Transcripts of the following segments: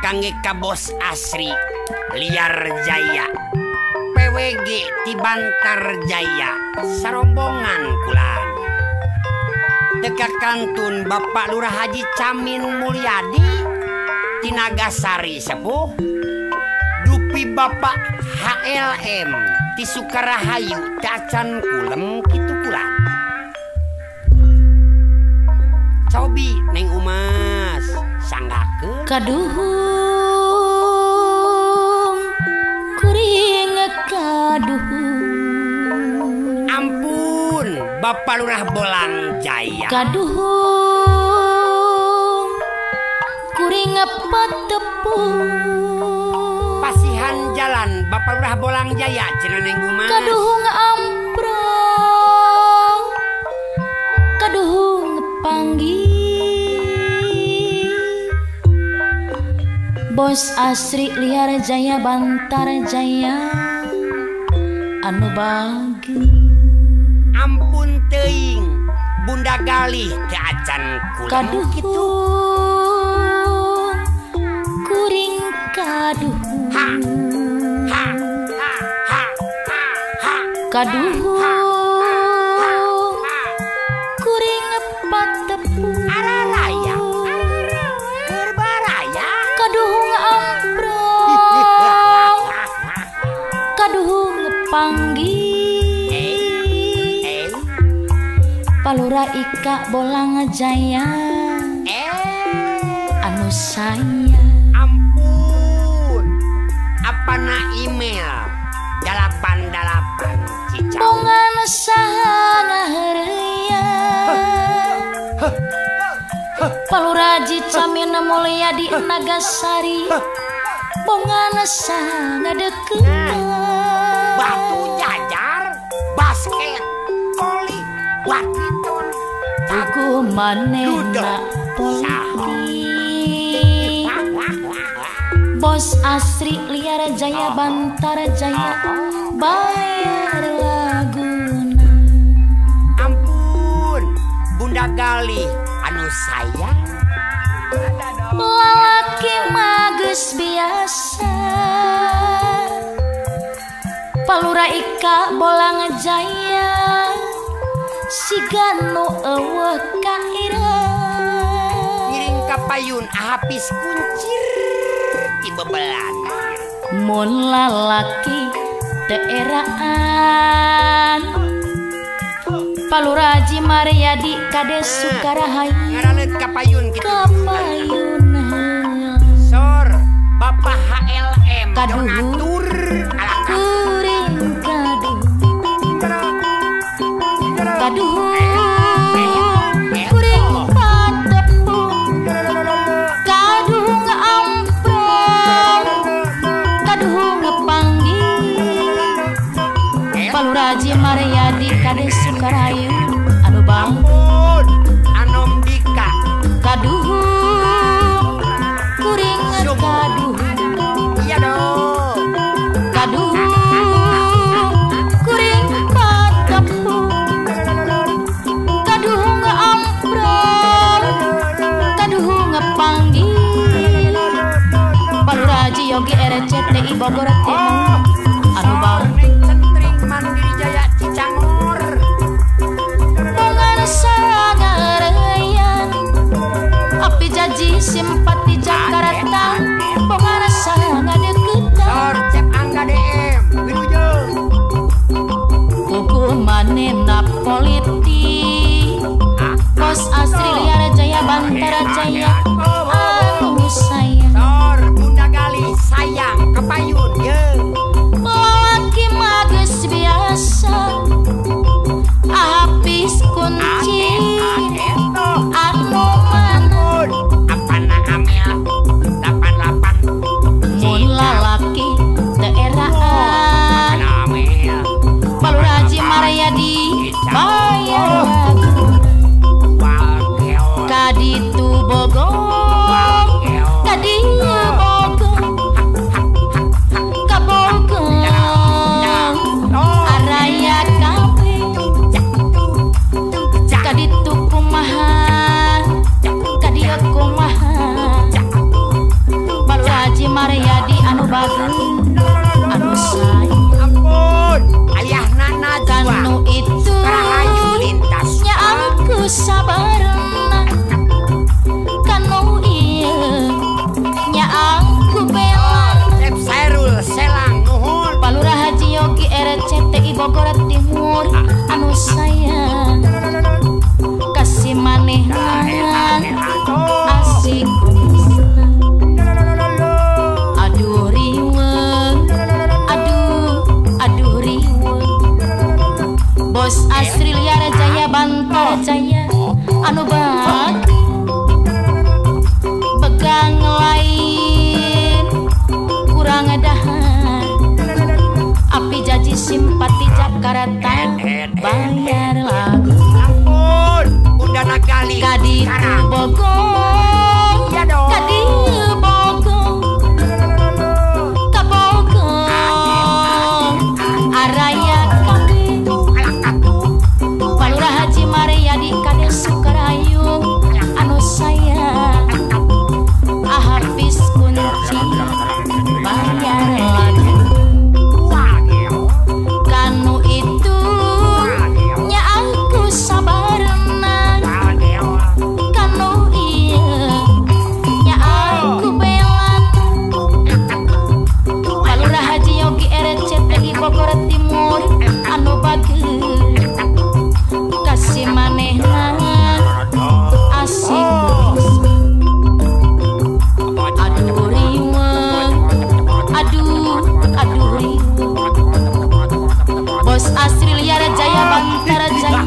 Kangge ka Bos Asri Liar Jaya PWG ti Bantar Jaya sarombongan kulan. Teka kantun Bapak Lurah Haji Camin Mulyadi Tinagasari sepuh dupi Bapak HLM ti Sukarahayu cacan kulem kitu kulan. Cobi Neng Umas sanggakeun kaduhung kuring kaduhung. Ampun Bapak Lurah Bolang Jaya kaduhung kuring patepung. Pasihan jalan Bapak Lurah Bolang Jaya cenah Neng Umas kaduhung amprong kaduhung panggih. Bos Asri Liar Jaya Bantar Jaya anu bagi. Ampun teuing Bunda Galih teu acan kulem kaduhung kitu kuring kaduhung. Ha ha ha ha ha kaduhung kuring patepung. Araraya berbaraya kaduhung amprong kaduhung panggih. Palura Ika Bolang Jaya anu sayang. Ampun apana email 88 Cicau bongan saha ngaheureuyan. Palura Haji Camin Mulyadi Nagasari bongan saha ngadeuketan. Batu jajar basket voli badminton Tuku manehna politik. Bos Asri Liar Jaya Bantar Jaya bayar laguna. Ampun Bunda Galih anu sayang. Lalaki mah geus biasa. Palura Ika Bolang Jaya siga nu eueuh kaira. Ngiring ka payun ahapis kuncir ti bebelan. Mun lalaki teu eraan. Palura Haji Maryadi Kades Sukarahayu ngaraleut ka payun kitu. Kapayun heula. Sor Bapak HLM kaduhung donatur kuring kaduhung. Kaduhung kuring patepung kaduhung amprong kaduhung panggih. Palura Haji Maryadi Kades Sukarahayu anu bangkun Anom Dika kaduhung kuring kaduhung. Iya dong kaduhung kuring patepung kaduhung amprong kaduhung panggih. Palura Haji Yogi RCTI Bogor Timur anu bangkun Centring Mandiri Jaya Cicangor bongan sangareyan api jaji simpati Jakarta bongan sangadeuketan. Sor Cep Angga DM wilujeng kuku manehna politik. Bos Asri Liar Jaya Bantar Jaya anu sayang. Sor Bunda Galih sayang kapayun ye. Lalaki mah geus biasa habis kunci anu mana. Apana amel 88 mun lalaki teu eraan. Palura Haji Maryadi bayar lagu. Kaditu Bogor kadieu Bogor ka Bogor araya kabeh. anu sayang kasih manehna asik aduh riweuh aduh aduh riweuh Bos Asri Liar Jaya Bantar Jaya anu bak pegang lain kurang dahar api jaji simpati Jakarta bayar lagu ampun Bunda Nagali kaditu Bogor ya dong kadieu Bogor ka Bogor araya kabeh Palurah Haji Maryadi Kades Sukarayu anu sayang habis kunci bayar lagu kanu itu nya aku sabarna kanu ieu nya aku belan Palurah Haji Yogi RCTI Bogor Timur anu bager kasih manehna asik aduh riweuh aduh aduh riweuh Bos Asri Liar Jaya Bantar Jaya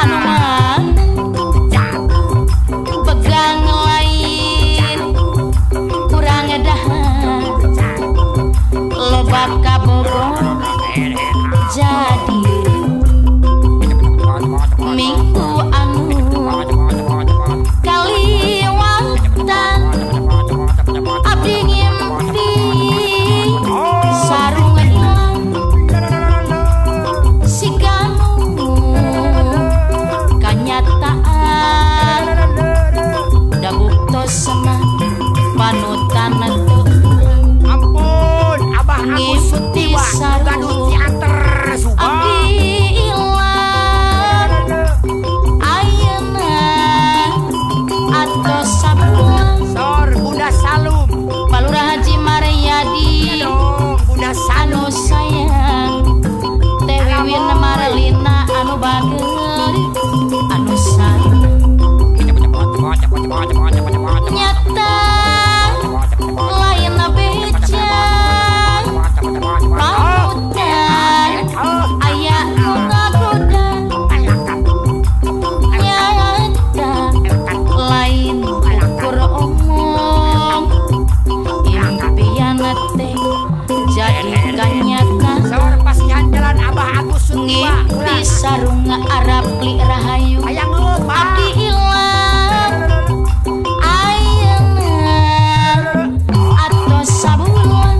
anu mah pegang lain kurang dahar loba ka Bogor jadi minggu anu kaliwatan abdi ngimpi sarung ilang siganu kanyataan da buktosna panutan teu ampun Abah Agus Sutiwa gaduh teater Subang abdi ilang ayeuna atos sabulan Sor Bunda Salum Palurah Haji Maryadi ya dong Bunda Salum anu sayang Teh Wiwin Marlina anu bager anu sayang nyata lain beja panutan aya nu ngagoda nyata lain ukur omong impian teh jadi kanyataan Sor pasihan jalan Abah Agus Sutiwa ngimpi sarung Arab li rahayu hayang eueuh abdi ilang ayeuna atos sabulan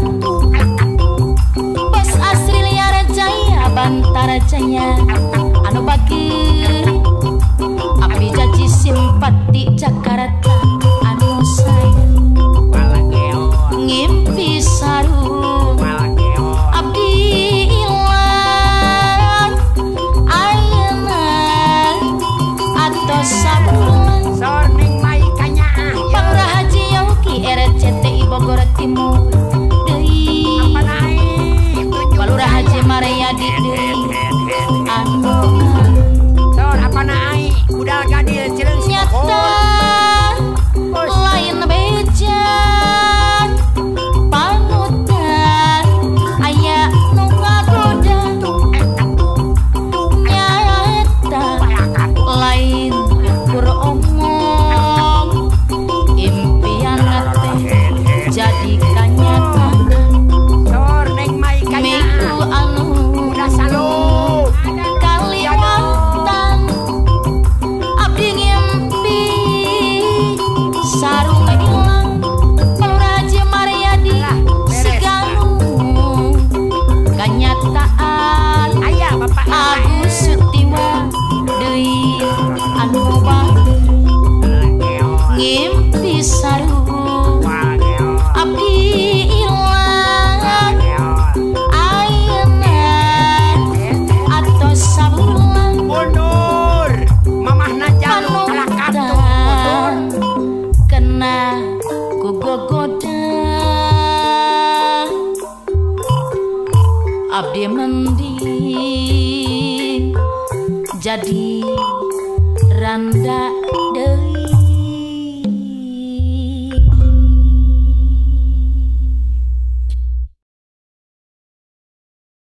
Bos Asri Liar Jaya Bantar Jaya anu bager abdi jaji simpati Jakarta anu sayang ngimpi sarung abdi ilang ayeuna atos sabulan Sor Ning Mai kanyaah Palurah Haji Yogi RCTI Bogor Timur deui apa naik Palurah Haji Maryadi deui anu Sor apa naik budal gadil Cileungsi nyata lain beja panutan aya nu ngagoda nyata lain ukur omong impian teh jadi kanyataan Sor Neng Mai minggu kanyaah anu Bunda Salum kaliwatan abdi ngimpi sarung ilang Palurah Haji Maryadi siganu kanyataan aya Bapak Agus Sutiwa deui anu bager ngimpi sarung abdi ilang ayeuna atos sabulan mundur mamahna jaluk kalakatu mundur panutan kena ku gogoda abdi mending Jadi randa deui.